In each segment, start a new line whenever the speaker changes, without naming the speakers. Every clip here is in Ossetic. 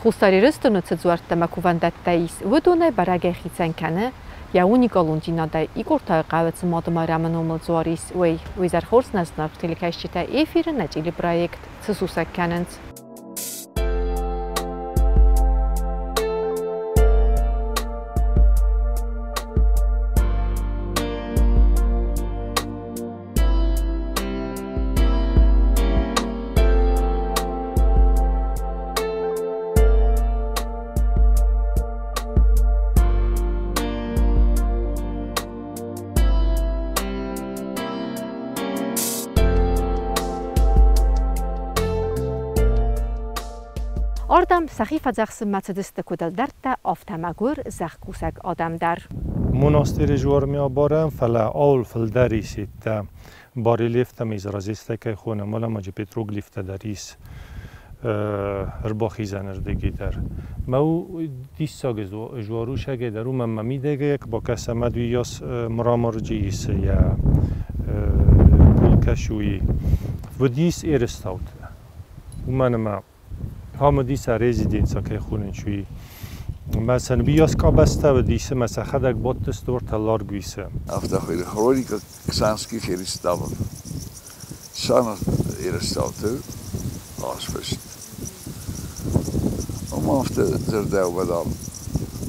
Хуссар Ирыстоны цы дзуӕрттӕ ӕмӕ кувӕндӕттӕ ис, уыдонӕй бӕрӕгӕй хицӕн кӕны, йӕ уникалондзинадӕй Икъортайы хъӕуы цы Мады-Майрӕмы номыл дзуар ис, уый. Уый зӕрхорз нӕ зынаргъ телекӕсджытӕ эфиры нӕ чъили проект «Цы сусӕг кӕнынц?». Ардӕм сӕхи фӕдзӕхсынмӕ цыдысты куыд ӕлдӕрттӕ, афтӕ мӕгуыр зӕхкусӕг адӕм дӕр.
Монастыри жуарми абарӕм, фӕлӕ ауыл фылдӕр ис еттӕ. Барельефтӕм изразецтӕ кӕй хонӕм, уӕлӕ ма джы петроглифтӕ дӕр ис ӕрбахизӕнырдыги дӕр. Мӕ у диссаг жуарусӕгӕй дӕр уымӕн мӕ мидӕгӕй бакӕсӕм ӕд уыйас мраморджы ис йӕ пулкӕсуйы. Уыдис Эрыстауты. Уымӕн ӕмӕ Хамыдис ӕ резиденци кӕй хонынц, уый. Мӕ сӕ уыйас къабӕзтӕ уыдис ӕмӕ сӕхӕдӕг бадтысты уӕртӕ Ларгуисы.
Афтӕ хуыйны хроника Ксанских Эриставов. Саны Эрыстауты азфыст. Уым афтӕ дзырдӕуы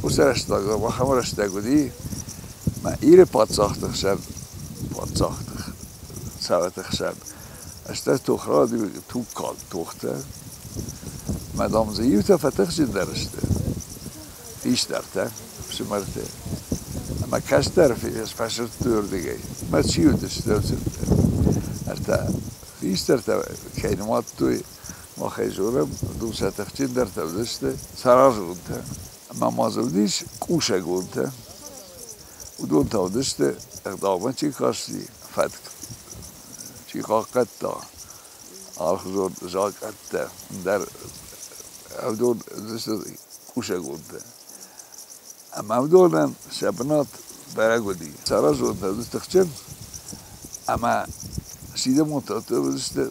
Уыцы рӕстӕг ахӕм рӕстӕг уыди, мӕ Иры паддзахты хсӕн, паддзахты цӕрӕты хсӕн Стӕй тох рауади тугкалд тохтӕ. Мӕ, дам, дзы иутӕ фӕтыхджындӕр сты, хистӕртӕ, ӕфсымӕртӕ. Ӕмӕ кӕстӕр фӕсырдтой уырдыгӕй. Мӕ чи уыдысты, ӕрцыдтӕ. Ӕртӕ хистӕртӕ кӕй нымадтой, махӕй зонӕм, уыдон сӕ тыхджындӕртӕ уыдысты, саразонтӕ. Ӕмӕ ма дзы уыдис къусӕгонтӕ. Уыдон та уыдысты, ӕгъдаумӕ чи касти, фӕтк чи хъахъхъӕдта, алыхуызон закъӕттӕ дӕр уыдон уыдысты кусӕгонтӕ. Ӕмӕ уыдонӕн сӕ бынат бӕрӕг уыди. Саразонтӕ уыдысты тыхджын ӕмӕ сидӕмонтӕ уыдысты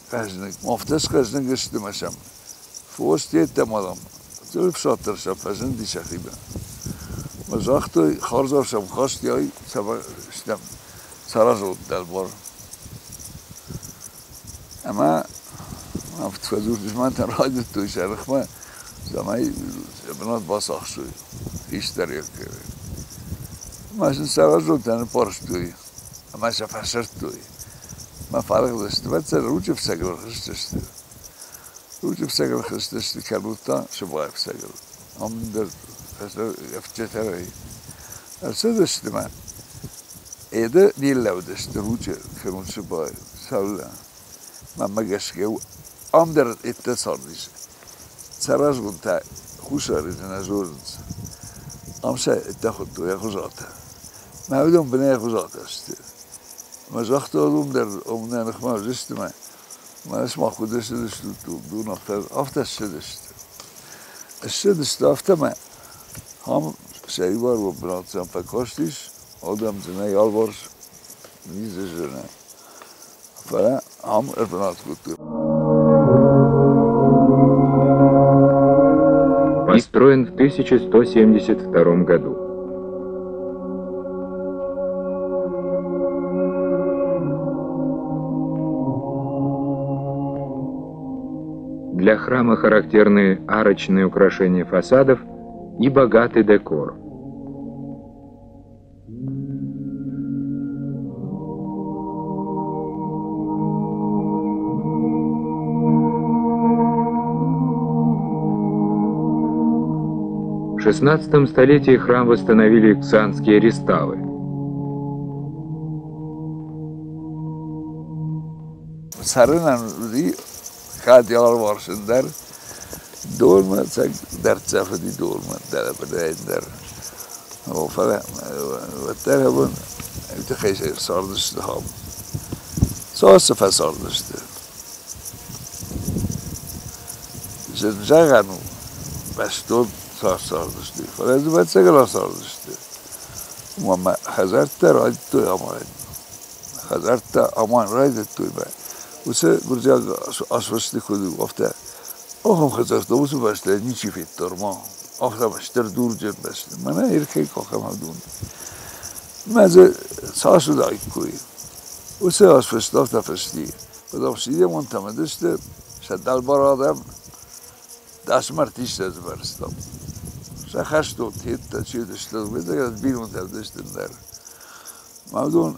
хъӕздыг. Афтӕ схъӕздыг сты ӕмӕ сӕм фос йеддӕмӕ ӕфсад дӕр сӕм фӕзынди сӕхимӕ. Ӕмӕ загътой, хардзау сӕм хаст ай стӕм саразон дӕлбар. Ӕмӕ фӕдзурдызмӕнтӕн райдыдтой сӕ ныхмӕ, цӕмӕй сӕ бынат бацахсой хистӕриуӕггӕнӕг. Ӕмӕ сын саразонтӕ ныппӕрстой ӕмӕ сӕ фӕсырдтой. Мӕ фӕлыгъдысты, ӕвӕццӕгӕн, Ручъы фцӕгыл ӕрхызтысты. Ручъы фцӕгыл хызтысты кӕнут та Сыбайы фцӕгыл. Ам дӕр ӕфтджытӕ ӕрцыдысты мӕ Эды ниллӕудысты Ручъы кӕнут Сыбайы цӕуылнӕ? Мӕнмӕ гӕсгӕ ам дӕр ӕддӕ цардис. Цӕразгонтӕ Хуссары нӕ зонынц. Ам сӕ ӕддӕ хуыдтой Ӕгъуызатӕ. Мӕ уыдон бынӕй Ӕгъуызатӕ сты. Ӕмӕ загъта, уым дӕр ом нӕ ныхмӕ уыдысты мӕ мӕ сымах куыд ссыдыстут, уыдон афтӕ ссыдысты. Ссыдысты афтӕ мӕ ам сӕрибар уӕ бынат сӕм фӕкастис, адӕм дзы нӕй алыварс, ницы зыны. Фӕлӕ ам ӕрбынат кодтой.
Построен в 1172 году. Для храма характерны арочные украшения фасадов и богатый декор. В XVI столетии храм восстановили ксанские реставы.
Цӕрынӕн уыди кӕд алыварс ӕндӕр донмӕ ӕцӕг дӕрддзӕф уыди донмӕ дӕлӕ дӕр. Фӕлӕ уӕддӕр абон уый тыххӕй цардысты ам. Цы фӕцардысты? Зын зӕгъӕн у, бӕстон цардысты, фӕлӕ дзы ӕвӕццӕгӕн ацардысты. Уымӕн ӕмӕ хӕдзӕрттӕ райдыдтой амайын. Хӕдзӕрттӕ амайын райдыдтой мӕ уыцы гуырдзиаг асвӕсты куыд у, афтӕ. Ахӕм хӕдзӕрттӕ уыцы бӕстӕйы ничи федта ма. Ахӕм стыр дурджын бӕстӕ. Мӕнӕ Иркӕй ахӕм адон. Мӕ дзы цас уыдаиккой. Уыцы аз фӕстӕфтӕ фӕсти. Фӕдӕхсидӕмонтӕ уыдысты, сӕ дӕлбар адӕм 10 мартистӕ дзы. Сӕ хӕстон теттӕ чи уыдысты, бинонтӕ уыдысты дӕр. Ма уыдон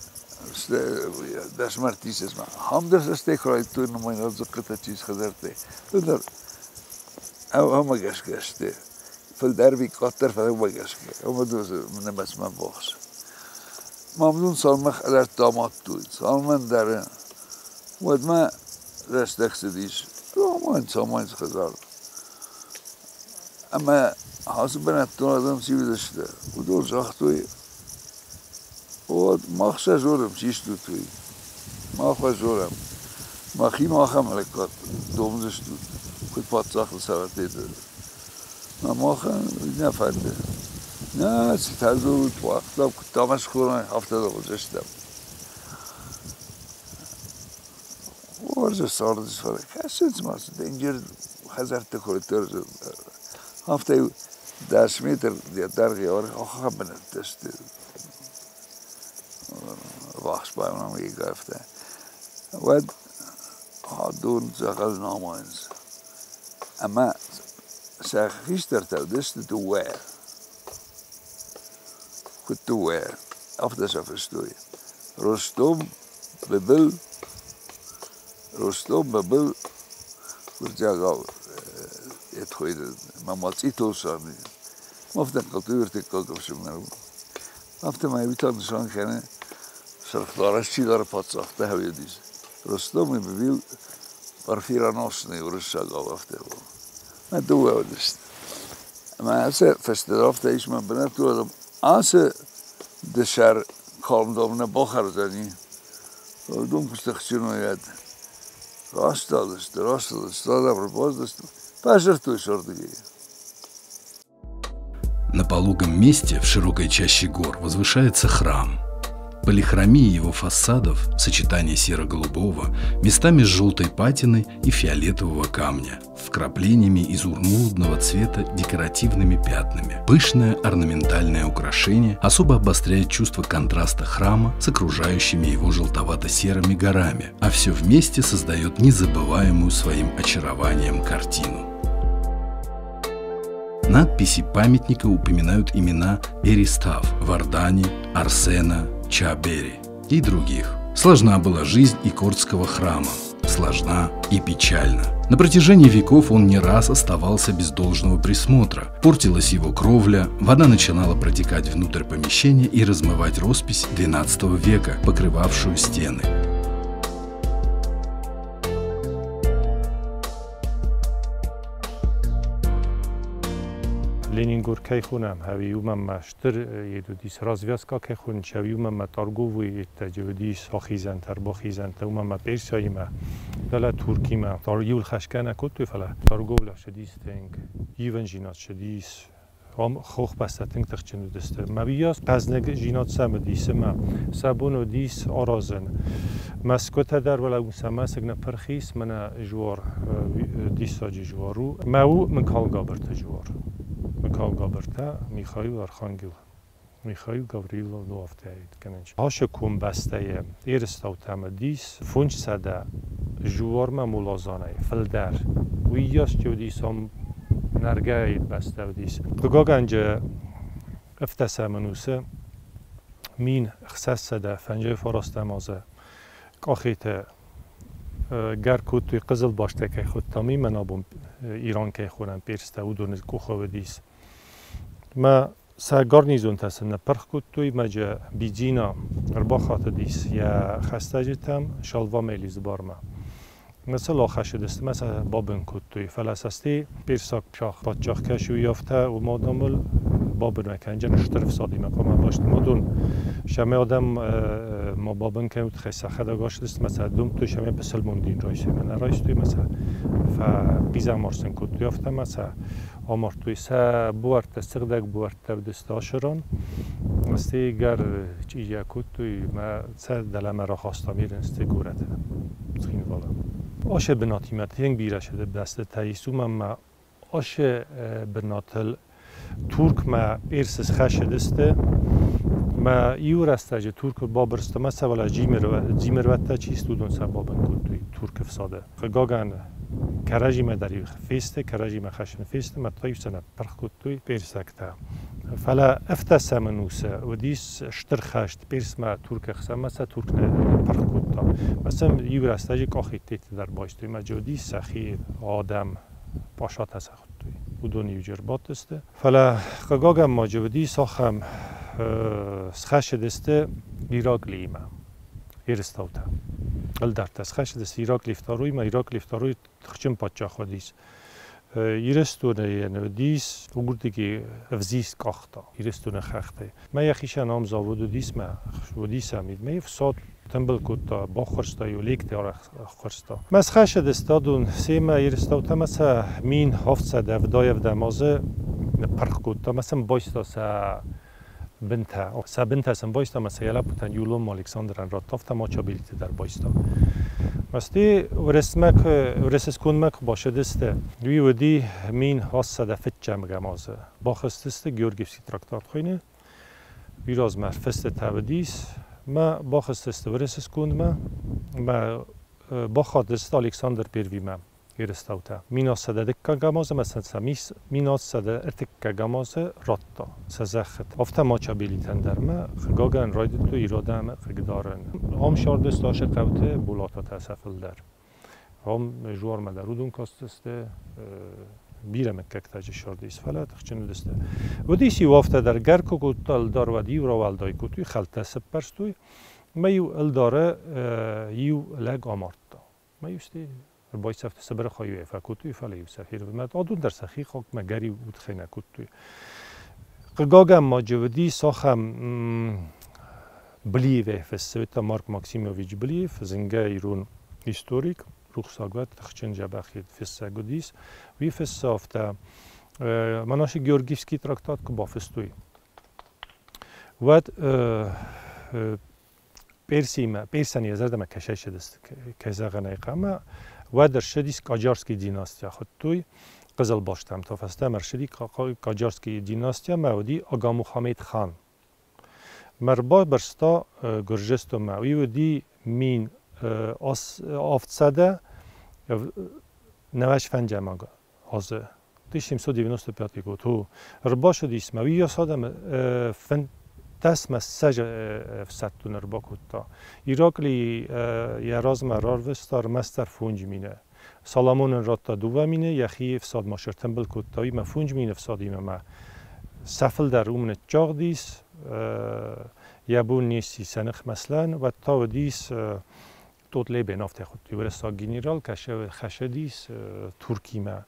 10 мартистӕ хам дӕр сте крайдтой нымайнаг дзыхъхъытӕ чи хӕдзӕрттӕй. Уыдон ӕмӕ гӕсгӕ сты. Фылдӕр ви къаддӕр, фӕлӕ уымӕ гӕсгӕ. Ӕмӕ нымӕцмӕ ввахс. Ма уыдон цалынмӕ хӕдзӕрттӕ амадтой, цалынмӕ ӕндӕр, уӕдмӕ рӕстӕг цыдис. Амайынц, амайынц хӕдзар. Ӕмӕ ацы бынӕттон адӕм чи уыдысты, уыдон загътой, уӕд мах сӕ зонӕм, чи стут, уый. Мах уӕ зонӕм. Махимӕ ахӕм лӕггад домдзыстут, куыд паддзахы сӕрӕтеты. Ма махӕн нӕ фӕнды. Нӕ, цытӕ дзурут, уагъта, куыд та скъолайы, афтӕ уыдзыстӕм. Хорз цардыс, фӕлӕ кӕсынц ма, денджер хӕдзӕртты кодтой. Афтӕ 10 метр дӕргъы ахӕм бынӕттӕ сты. Вахс баймам афтӕ. Уӕд адон дзӕгъӕл намайынц. Ӕмӕ сӕ хистӕртӕ уыдысты дыууӕ. Куыд дыууӕ, афтӕ сӕ фыстой. Ростом, Быбыл, Ростом, Быбыл, гуырдзиагау етхойды мамацъитосани. Афтӕ ӕртыккаг ӕфсымӕр. Афтӕмӕй уый та нысан кӕны сырхдарӕс чидӕр паддзӕхтӕ хӕуедис. Ростом и Быбил порфироносный уырыссагау афтӕ. Мӕ дыууӕ уыдысты. Ӕмӕ ацы фӕстӕдӕр афтӕ ис мӕ бынӕттон ацы дысӕр калмдом нӕ бахӕрдзӕни. Уыдон куы стыхджын уӕд. Растадысты, растадысты, адӕм ӕрбацыдысты, фӕсырдтой сӕрдыгӕй.
На пологом месте в широкой чаще гор возвышается храм. Полихромия его фасадов, сочетание серо-голубого, местами с желтой патиной и фиолетового камня, вкраплениями изумрудного цвета декоративными пятнами. Пышное орнаментальное украшение особо обостряет чувство контраста храма с окружающими его желтовато-серыми горами, а все вместе создает незабываемую своим очарованием картину. Надписи памятника упоминают имена Эристав, Вардани, Арсена, Чабери и других. Сложна была жизнь Икордского храма, сложна и печальна. На протяжении веков он не раз оставался без должного присмотра. Портилась его кровля, вода начинала протекать внутрь помещения и размывать роспись XII века, покрывавшую стены.
Ленингор кӕй хонӕм, ӕви уымӕн ма стыр йед уыдис, развязка кӕй хонынц, ӕви уымӕн ма торговый йедтӕ уыдис ахизӕнтӕ, ӕрбахизӕнтӕ, уымӕн ма Персияимӕ, дӕлӕ Туркимӕ. Иуыл хӕсгӕ нӕ кодтой, фӕлӕ торговля цыдис тынг, ивӕнзинад цыдис. Ам хохбӕстӕ тынг тыхджын уыдысты. Мӕ уыйас хъӕзныг зинад сӕм уыдис ӕмӕ сӕ бон уыдис аразын. Мӕсгуытӕ дӕр уӕлӕ сӕ мӕсыг нӕ пырх ис, мӕнӕ жуар, диссаджы жуар у. Мӕ у Мыкалгабырты жуар. Мыкалгабыртӕ Михаил Архангел. Михаил Гаврилов ну афтӕ кӕнынч. Ашы комбӕстӕйы Ерыстаутӕм уыдис 500 жуармӕ мулазанӕй фылдӕр. Уыйас уыдис ам нӕргӕйы бӕстӕ уыдис. Хъыгагӕн ӕфтӕсӕм ӕнусы 1659 азы Къахеты гӕр кодтой Хъызылбастӕ кӕй хуыдтам, имӕн абон Иран кӕй хонӕм, перстӕ, уыдоны къухы уыдис. Мӕ сӕ гарнизонтӕ сын ныппырх кодтой, мӕ джы Бидзина ӕрбахатыдис йӕ хӕстӕджытӕм Шалва Мелизбармӕ. Мӕ сыл ахӕссыдысты, мӕ сӕ бабын кодтой. Фӕлӕ сӕ стӕй персаг шах паддзах кӕс уыййӕфта, уым адӕмыл бабын кӕнджын стыр ӕфсадимӕ хъуамӕ басты. Уыдон сӕмӕ адӕм ма бабын кӕнын тыххӕй сӕхӕдӕг ацыдысты мӕ сӕ домдтой, сӕмӕ пысылмон дин райсой. Мӕ нӕ райстой, мӕ сӕ фӕхъизӕмар сын кодтой, афтӕ мӕ сӕ амардтой. Сӕ буӕрттӕ, сыгъдӕг буӕрттӕ уыдысты Ашыран. Стӕй гӕр чъизийӕ кодтой, мӕ сӕ дӕлӕмӕ рахастам Ирынсты горӕты, Цхинвалы. Ашы бынатимӕ тынг бирӕ бӕстӕтӕ ис, уымӕн ӕмӕ ашы бынатыл Туркмӕ Персы схӕссыдысты. Мӕ иу рӕстӕджы Турк бабырста мӕ сӕ вӕлӕ Дзимырвӕттӕ чи сты, уыдон сӕ бабын кодтой Туркы фсады. Хъыгагӕн, кӕрӕдзимӕ дӕр-иу фесты, кӕрӕдзимӕ хӕссын фесты, мӕ та-иу сӕ ныппырх кодтой персӕгтӕ. Фӕлӕ ӕвдӕсӕм ӕнусы уыдис стыр хӕст Персмӕ Туркы хсӕн, ӕмӕ сӕ Турк ныппырх кодта. Мӕ сӕм иу рӕстӕджы къахеттеты дӕр байстой, мӕ джы уыдис сӕхи адӕм, пашатӕ сӕ хуыдтой. Уыдон иуджы ӕрбадтысты. Фӕлӕ, хъыгагӕн ма джы уыдис ахӕм, схӕссыдысты Ираклиимӕ ерыстаутӕ. Ӕлдӕрттӕ схӕссыдысты Ираклий Второймӕ. Ираклий Второй тыхджын паддзах уыдис. Ирыстоны йын уыдис уырдыги ӕвзист къахта Ирыстоны хӕхтӕй. Мӕ йӕхицӕн ам завод уыдис, мӕ уыдис ам, мӕ фсад тымбыл кодта, баххуырста-иу, лекты арӕх ӕххуырста. Мӕ схӕссыдысты адон семӕ ерыстаутӕ ӕмӕ сӕ 1777 азы ныппырх кодта ӕмӕ сын байста сӕ бынтӕ. Сӕ бынтӕ сын байста ӕмӕ сӕ йӕ лӕппутӕн Юлом Александрӕн радта, афтӕ ма Чабелиты дӕр байста. Мӕсти Уырысмӕ куы Уырысы скондмӕ куы бацыдысты, уый уыди 1705 азы. Бахызтысты Георгиевский трактат хуыйны. Уый размӕ фыстытӕ уыдис. Мӕ бахызтысты Уырысы скондмӕ. Мӕ бахатыдысты Александр Первимӕ ерыстаутӕ. 1702 азы ӕмӕ сӕ 1703 азы радта сӕ зӕххыт. Афтӕ ма Чабелитӕн дӕр мӕ, хъыгагӕн, райдыдтой ирон адӕмы хъыгдарын. Ам сардысты ашы хъӕуты Болататӕ сӕ фылдӕр. Ам жуармӕ дӕр уыдон кастысты, бирӕ мыггӕгтӕ джы сардис, фӕлӕ тыхджын уыдысты. Уыдис иу афтӕ дӕр, гӕркуы кодта ӕлдар, уӕд иу рауӕлдай кодтой, хӕлттӕ сыппӕрстой, мӕ иу ӕлдары иу лӕг амардта. Мӕ иу сты ӕрбайсӕфты Сыбыры хайуӕй фӕкодтой, фӕлӕ-иу сӕ фервӕзт. Адон дӕр сӕхи хъуамӕ гӕриу удхӕй нӕ кодтой. Хъыгагӕн ма джы уыдис ахӕм Блиевӕй фыссы, это Марк Максимович Блиев, зынгӕ ирон историк, рухсаг уӕд, тыхджын дзӕбӕх фыссӕг уыдис. Уый фыссы афтӕ, Монаши Георгиевский трактат куы бафыстой, уӕд Персимӕ, Персӕн йӕ зӕрдӕмӕ кӕсӕсыдысты, кӕй зӕгъын ӕй хъӕуы, уӕд ӕрцыдис Каджарский династия хуыдтой, Хъызылбастӕм та фӕстӕмӕ ӕрцыди Каджарский династия ӕмӕ уыди Ага Мухаммед хан. Мӕ рбабырста Гуырдзыстонмӕ, уый уыди 1795 азы, 1795 год. Ӕрбацыдис мӕ уыйас адӕмы фынддӕсмӕ ссӕдз ӕфсӕддон ӕрбакодта. Ираклий йӕ размӕ рарвыста ӕрмӕстдӕр 5000. Соломон ын радта 2000, йӕхи ӕфсадмӕ сӕртымбыл кодта, уыимӕ 5000 ӕфсадимӕ ма сӕ фылдӕр уым ныццагъдис, йӕ бон не сси сӕ ныхмӕ слӕн, уӕд та уыдис Тотлебен афтӕ хуыдтой уырыссаг генерал, хӕсыдис Туркимӕ.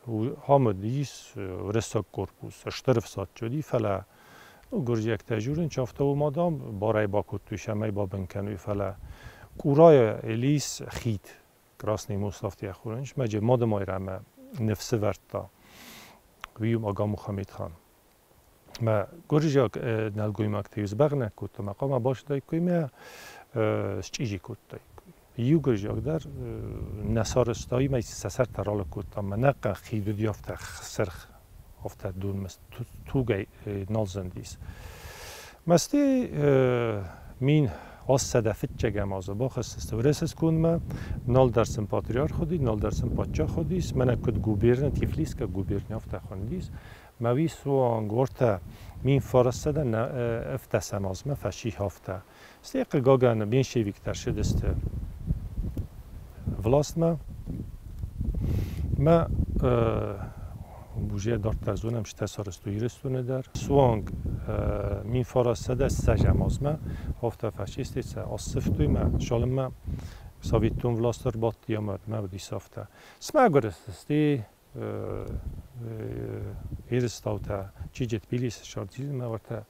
Ам уыдис уырыссаг корпус, стыр ӕфсадджы уыди, фӕлӕ гуырдзиӕгтӕ журынч афтӕ уым адӕм барӕй бакодтой, цӕмӕй бабын кӕной, фӕлӕ Къурайы Элис хид, Красный мост афтӕ хонынц, мӕ Мады Майрӕмӕ ныфсы вӕрдта. Уый Ага Мухаммед хан. Мӕ гуырдзиаг нӕлгоймӕгтӕ сбӕгънӕг кодта, мӕ хъуамӕ бацыдаиккой мӕ счъизи кодтаиккой. Иу гуырдзиаг дӕр нӕ сарӕзта, уый сӕ сӕртӕ ралыг кодта, мӕ нӕхъӕн хид уыди афтӕ сырх, афтӕ донмӕ тугӕй нал зындис. Мӕсти 1705 азы бахызтысты Уырысы скондмӕ, нал дӕр сын патриарх уыди, нал дӕр сын паддзах уыдис, мӕнӕ куыд губерни, Тифлискаг губерни афтӕ хуындис. Мӕ уый суанг уартӕ 1917 азмӕ фӕсихӕфтӕ. Стӕй, хъыгагӕн, меньшевиктӕ ссыдысты властмӕ. Мӕ уже дарддӕр зонӕм, стӕ сарӕзтой Ирыстоны дӕр. Суанг 1920 азмӕ афтӕ фашисттӕ сӕ ассывтой мӕ цалынмӕ советон власт ӕрбадти ӕмӕ мӕ уыдис афтӕ. Смӕгуыр сты ерыстаутӕ Чиджи Тбилисы сардзинмӕ уартӕ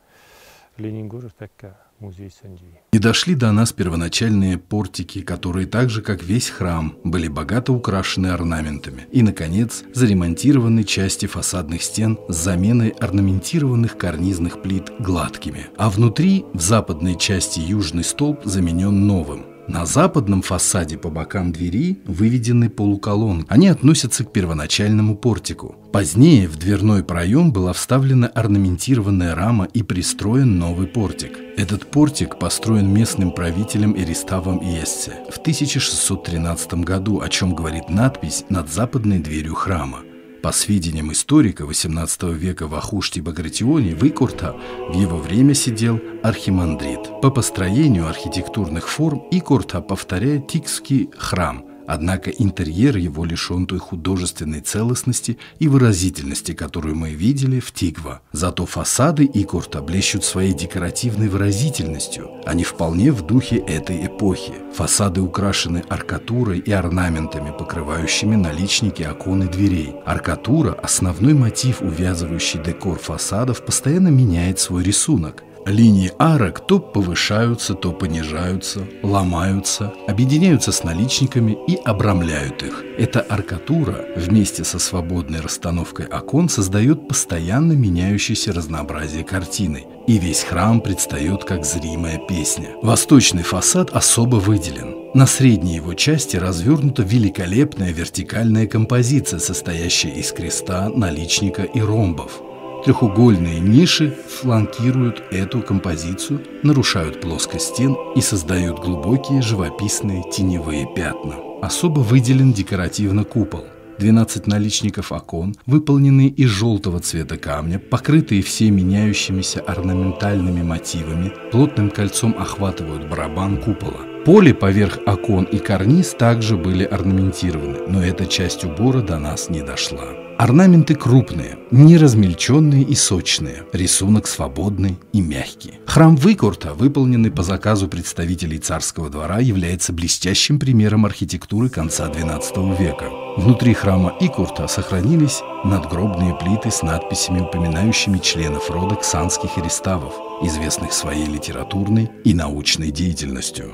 Ленингоры тӕккӕ музей Сэнди.
Не дошли до нас первоначальные портики, которые так же, как весь храм, были богато украшены орнаментами. И, наконец, заремонтированы части фасадных стен с заменой орнаментированных карнизных плит гладкими. А внутри, в западной части, южный столб заменен новым. На западном фасаде по бокам двери выведены полуколонки. Они относятся к первоначальному портику. Позднее в дверной проем была вставлена орнаментированная рама и пристроен новый портик. Этот портик построен местным правителем Эриставом Иессе в 1613 году, о чем говорит надпись над западной дверью храма. По сведениям историка XVIII века Вахушти Багратиони, в Икорта в его время сидел архимандрит. По построению архитектурных форм Икорта повторяет Тикский храм, однако интерьер его лишен той художественной целостности и выразительности, которую мы видели в Тиква. Зато фасады Икорта блещут своей декоративной выразительностью. Они вполне в духе этой эпохи. Фасады украшены аркатурой и орнаментами, покрывающими наличники окон и дверей. Аркатура, основной мотив, увязывающий декор фасадов, постоянно меняет свой рисунок. Линии арок то повышаются, то понижаются, ломаются, объединяются с наличниками и обрамляют их. Эта аркатура вместе со свободной расстановкой окон создает постоянно меняющееся разнообразие картины, и весь храм предстает как зримая песня. Восточный фасад особо выделен. На средней его части развернута великолепная вертикальная композиция, состоящая из креста, наличника и ромбов. Трехугольные ниши фланкируют эту композицию, нарушают плоскость стен и создают глубокие живописные теневые пятна. Особо выделен декоративно купол. 12 наличников окон, выполненные из желтого цвета камня, покрытые все меняющимися орнаментальными мотивами, плотным кольцом охватывают барабан купола. Поле поверх окон и карниз также были орнаментированы, но эта часть убора до нас не дошла. Орнаменты крупные, не размельченные и сочные, рисунок свободный и мягкий. Храм Выкорта, выполненный по заказу представителей царского двора, является блестящим примером архитектуры конца XII века. Внутри храма Икорта сохранились надгробные плиты с надписями, упоминающими членов рода ксанских эриставов, известных своей литературной и научной деятельностью.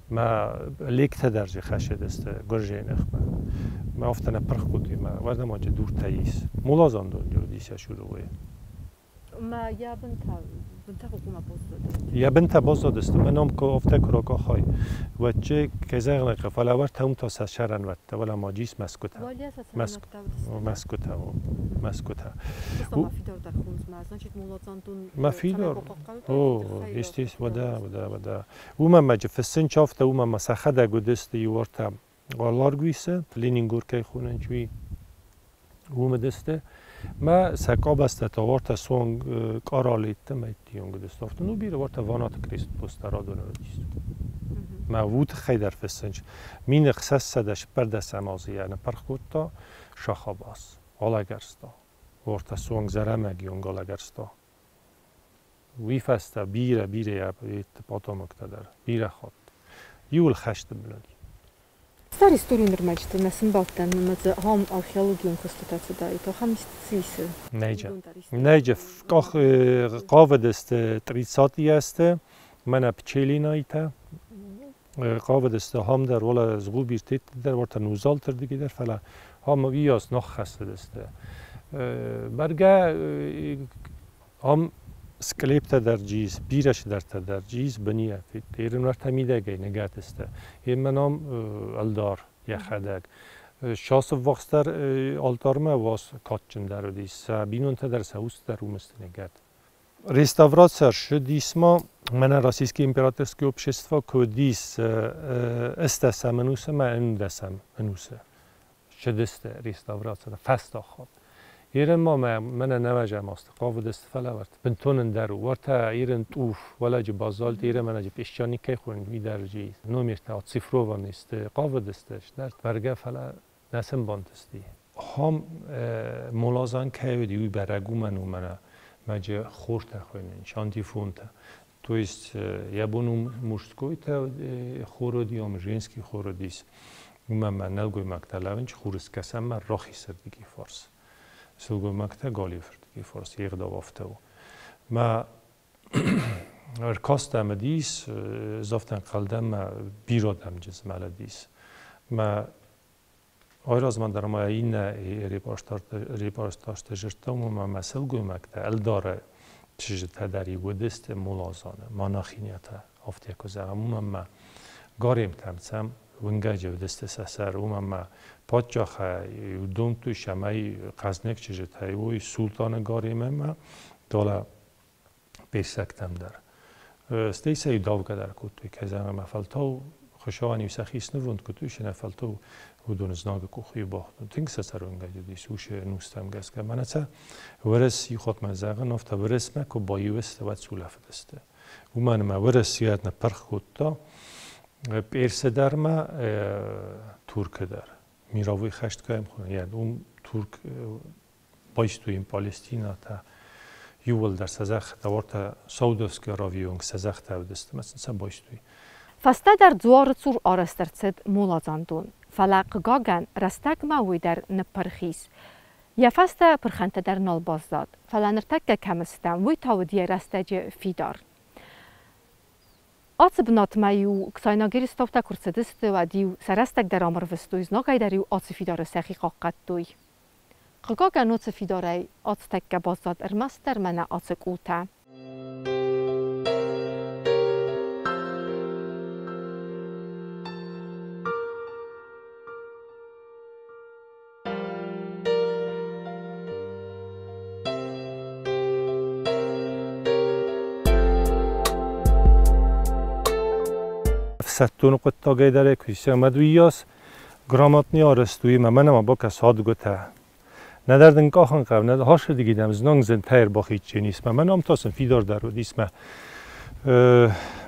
ما لیک تدرجه خشد است گرجه نخمه ما افتنه پرخ کردیم ما وردم آنجا دور تاییس ملازم دون جو دیسه شروعه
ما یا بنتا حکومت باز
یا بنتا باز دادست من نام که افته کراکا خای و چه که زغ نقف ولی ور تام تا سشرن و ولی ما جیس مسکوته مسکوته مسکوته
ما فیدار در خونز ما значит ملازم دون
ما فیدار او استیس ودا ودا ودا و ما مج فسن چافته و ما مسخده گودست یورتا غالارگویسه لینینگور که خونن چوی و مدسته ما سکابست تا ورتا سونگ قارالیت ما تیونگ دستافت نو بیر ورتا وانات کریست پوسترا دونودیست ما ووت خیدر فسنج مين خسس سدش پرد سمازی یعنی پرخوتا شاخاباس آلاگرستا ورتا سونگ زرمگی اونگ آلاگرستا وی فستا بیره بیره потомок در بیره خود یول خشت بلادی
Стар историю нормальчты на сымбалттан мадзе хам археологион костатаци то хам истисы.
Нейджа. Нейджа кох قاودست 30 است من пчелинайта قاودست هم در ولا زغوبیر تیت در ورتا نوزال تر دیگه در فلا هم ویاس نخ خسته دسته برگه هم سکلیپت در جیز بیرش در در جیز بنیه تیرن ورتا میده نگات است منام الدار یا خدک شاس وقتر الدار واس کاتچن در دیس بینون در سوس در اومست نگات реставрация шедисма мена российский императорский общество кодис استسم انوسه ما اندسم انوسه شدسته реставрация فستا خود ایرن ما من نوجه ماست قاو دست فلا ورت بنتون درو ورتا ایرن توف ولا جی بازالت ایرن من جی پیشانی کی خون می درجی نومیرتا цифрова نیست قاو دستش در برگه فلا نسم بانتستی هم ملازان که دی برگو منو منا مجه خورتا خوینن شانتیفونта То есть я буну мужской та хородиом женский хородис. Ума нелгоймагта лавинч хурскасам рохисердиги форс. სულგოიმაგთა გოლიფრდიგი ფორს იღდოვოფტეუ. მა რკოსტამდის ზოფთან ყალდამ ბიროდამ ჯეს მალადის. მა Айразмӕ дӕр ма иннӕ репортажты зырдтам, уымӕ ӕмӕ сылгоймӕгтӕ, ӕлдары чызджытӕ дӕр-иу уыдысты моладзаны, монахинятӕ, афтӕ куы зӕгъӕм, уымӕн ӕмӕ гаремтӕм сӕм уынгӕджы уыдысты сӕ сӕр, уымӕн ӕмӕ паддзахӕй домдтой, цӕмӕй хъӕзныг чызджытӕй уой султаны гаремы ӕмӕ далӕ персӕгтӕм дӕр. Стӕй сӕ иу давгӕ дӕр кодтой, кӕй зӕгъын ӕмӕ фӕлтау Хуыцауӕн-иу сӕхи снывонд кодтой, се нӕ фӕлтау уыдон знагы къухы-иу бахудын. Тынг сӕ цӕрунгӕджы уыдис уыцы ӕнустӕм гӕсгӕ. Мӕнӕ сӕ Уырыс иу хатт ма зӕгъын, афтӕ Уырысмӕ куы баиу сты, уӕд сулӕфыдысты. Уымӕн ӕмӕ Уырыс йӕ ныппырх кодта Персы дӕр ма Туркы дӕр. Мировой хӕст кӕм хуыны, йӕ уым Турк байстой йын Палестинӕтӕ, иууылдӕр сӕ зӕххытӕ, уартӕ Саудовской Аравийы онг сӕ зӕххытӕ уыдысты ӕмӕ сын сӕ байстой.
Фӕстӕдӕр дзуары цур арӕзт ӕрцыд моладзандон, фӕлӕ, хъыгагӕн, рӕстӕгмӕ уый дӕр ныппырх ис. Йӕ фӕстӕ пырхӕнтӕ дӕр нал баззад, фӕлӕ ныртӕккӕ кӕм стӕм, уый та уыд йӕ рӕстӕджы фидар. Ацы бынатмӕ-иу ксайнаг ерыстаутӕ куы рцыдысты, уӕд-иу сӕ рӕстӕг дӕр ам ӕрвыстой, знагӕй дӕр-иу ацы фидары сӕхи хъахъхъӕдтой. Хъыгагӕн, уыцы фидарӕй ацытӕккӕ баззад ӕрмӕстдӕр мӕнӕ ацы къултӕ.
Ӕфсӕддоны хъуыддагӕй дӕр ӕй куы исӕм, уӕд уыйас грамотный арӕзт у ӕмӕ мӕнӕ ма бакӕс адгуытӕ. Нӕдӕр дын къахын хъӕуы, нӕдӕр хасыдыги дӕм знаг зынтӕй ӕрбахидджын ис мӕ. Мӕн ам та сын фидардӕр уыдис мӕ.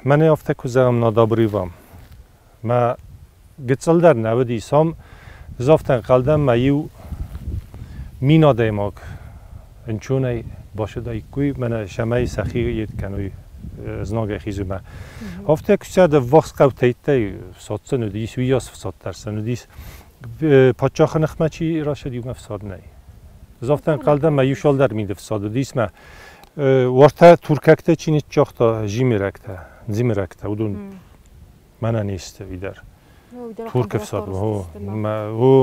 Мӕнӕ афтӕ куы зӕгъӕм над обрывам. Мӕ гыццыл дӕр нӕ уыдис ам. Ӕз афтӕ ӕнхъӕл дӕн, мӕ иу мин адӕймаг ӕнцонӕй басыдаиккой, мӕнӕ цӕмӕй сӕхи йед кӕной знагӕй хизынмӕ. Афтӕ куы сӕ ӕввахс хъӕутӕй фсаддзӕн уыдис, уыйас фсад дӕр сын уыдис. Паддзахы ныхмӕ чи рацыд, уымӕ фсад нӕй. Ӕз афтӕ ӕнхъӕл дӕн, мӕ иу цалдӕр мины фсад уыдис мӕ. Уартӕ туркӕгтӕ чи ныццагъта, зимирӕгтӕ, дзимирӕгтӕ, уыдон мӕнӕ не сты уый дӕр. Туркы фсад, о,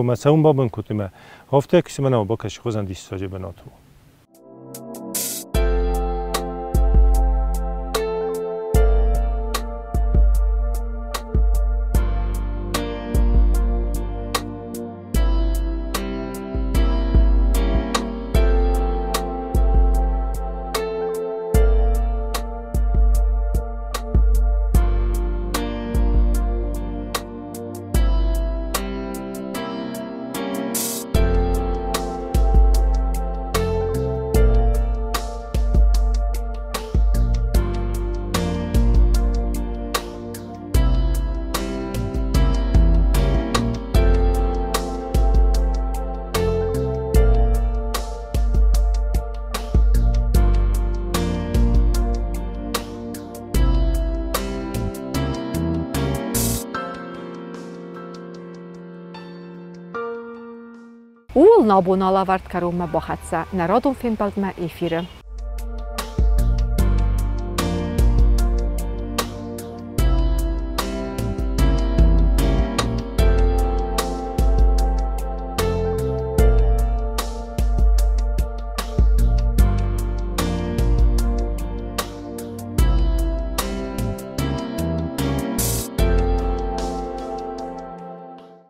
мӕ цӕуын бабын кодтой мӕ. Афтӕ куы мӕнӕ бакӕс, хуызӕн диссаджы бынат у.
Ууыл нӕ абон алӕвӕрд кӕронмӕ бахӕццӕ. Нӕ радон фембӕлдмӕ эфиры.